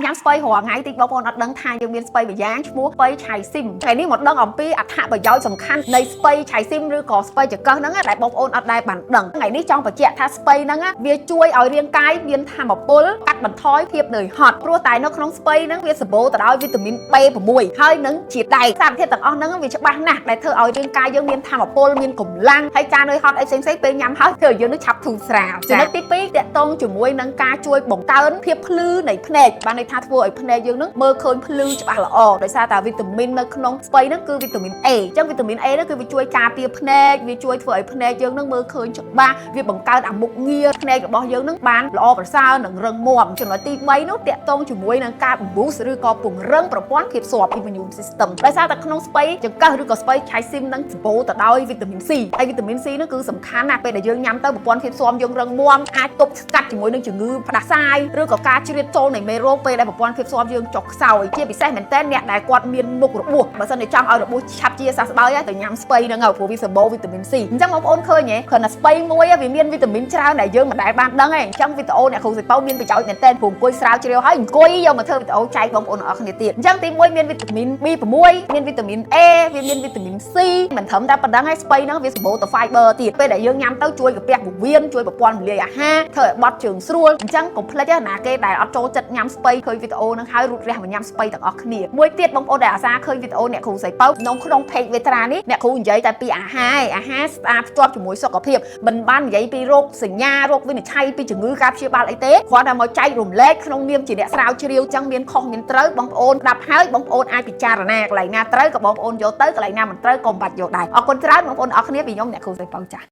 ញ៉ាំស្ពៃរាល់ថ្ងៃតិចបងប្អូនអត់ដឹងថាយើងមានស្ពៃម្យ៉ាងឈ្មោះស្ពៃឆៃស៊ីមថ្ងៃនេះមកដឹងអំពីអត្ថប្រយោជន៍សំខាន់នៃស្ពៃឆៃស៊ីមឬក៏ស្ពៃចង្កឹះហ្នឹងដែលបងប្អូនអត់ដែលបានដឹងថ្ងៃនេះចង់បញ្ជាក់ថាស្ពៃហ្នឹងវាជួយឲ្យរាងកាយមានថាមពលកាត់បន្ថយភាពនឿយហត់ព្រោះតែនៅក្នុងស្ពៃហ្នឹងវាសម្បូរទៅដោយវីតាមីន B6 ហើយនឹងជាតិដែកសារធាតុទាំងអស់ហ្នឹងវាច្បាស់ណាស់ដែលធ្វើឲ្យរាងកាយយើងមានថាមពលមានកម្លាំងហើយការនឿយហត់អីផ្សេងៗពេលញ៉ាំហើយធ្វើឲ្យយើងនឹងឆាប់ធូរស្រាលចំណុចទី2តាក់ទងជាមួយនឹងការជួយបង្កើនភាពភ្លឺនៃភ្នែកបានន័យថាធ្វើឲ្យភ្នែកយើងនឹងមើលឃើញភ្លឺច្បាស់ល្អដោយសារតែវីតាមីននៅក្នុងស្ពៃហ្នឹងគឺវីតាមីន A អញ្ចឹងវីតាមីន A ហ្នឹងគឺវាជួយការពារភ្នែកវាជួយធ្វើឲ្យភ្នែកយើងនឹងមើលឃើញច្បាស់វាបង្កើតអាមុខងារភ្នែករបស់យើងនឹងបានល្អប្រសើរនិងរឹងមាំចំណុចទី3នោះតាក់ទងជាមួយនឹងការ boost ឬក៏ពង្រឹងប្រព័ន្ធភាពស៊ាំ immune system ដោយសារតែក្នុងស្ពៃចង្កឹះឬក៏ស្ពៃឆៃស៊ីមនឹងសម្បូរទៅដោយវីតាមីន C ហើយវីតាមីន C នោះគឺសំខាន់ណាស់ពេលដែលយើងញ៉ាំទៅប្រព័ន្ធភាពស៊ាំយើងរឹងមាំអាចទប់ស្កាត់ជាមួយនឹងជំងឺផ្ដាសាយឬក៏ការជ្រៀតចូលនៃមេរោគពេលដែលប្រព័ន្ធភាពស៊ាំយើងចុះខ្សោយជាពិសេសមែនតើអ្នកដែលគាត់មានមុខរបួសបើសិនជាចង់ឲ្យរបួសឆាប់ជាសះស្បើយទៅញ៉ាំស្ពៃហ្នឹងហើយព្រោះវាសម្បូរវីតាមីន C អញ្ចឹងបងប្អូនឃើញទេគ្រាន់តែស្ពៃមួយវាមានវីតាមីនច្រើនដែលយើងមិនដែលបានដឹងទេអញ្ចឹងវីដេអូអ្នកគ្រូសិពៅមានប្រយោជន៍មែនតើព្រោះអង្គុយស្រាវជ្រាវហើយអង្គុយយកមកធ្វើវីដេអូចែកបងប្អូនទាំងអស់គ្នាទៀតអញ្ចឹងទី1មានវីតាមីន B6 មានវីតាមីន A វាមានវីតាមីន C មិនត្រឹមតែប៉ុណ្្នឹងហើយស្ពៃហ្នឹងវាសម្បូរទៅ fiber ទៀតពេលដែលយើងញ៉ាំទៅជួយកាពះពោះវៀនជួយប្រព័ន្ធរំលាយអាហារធ្វើឲ្យបត់ជើងស្រួលអញ្ចឹងកុំភ្លេចណាគេដែលអត់ចូលចិត្តញ៉ាំស្ពៃឃើញវីដេអូហ្នឹងហើយរូតរះមកញ៉ាំស្ពៃទាំងអស់គ្នាមួយទៀតបងប្អូនដែលអាសាឃើញវីដេអូអ្នកគ្រូស្រីពៅក្នុងក្នុង page វេត្រានេះអ្នកគ្រូនិយាយតែពីអាហារឯងអាហារស្អាតភ្ជាប់ជាមួយសុខភាពមិនបាននិយាយពីរោគសញ្ញារោគវិនិច្ឆ័យពីជំងឺការព្យាបាលអីទេគ្រាន់តែមកចែករំលែកក្នុងនាមជាអ្នកស្រាវជ្រាវចឹងមានខុសមានត្រូវបងប្អូនស្ដាប់ហើយបងប្អូនអាចពិចារណាកន្លែងណាត្រូវក៏បងប្អូនយកទៅកន្លែងណាមិនត្រូវក៏មិនបាច់យកដែរអរគុណច្រើនបងប្អូនអរគ្នាពីខ្ញុំអ្នកគ្រូស្រីពៅចា៎។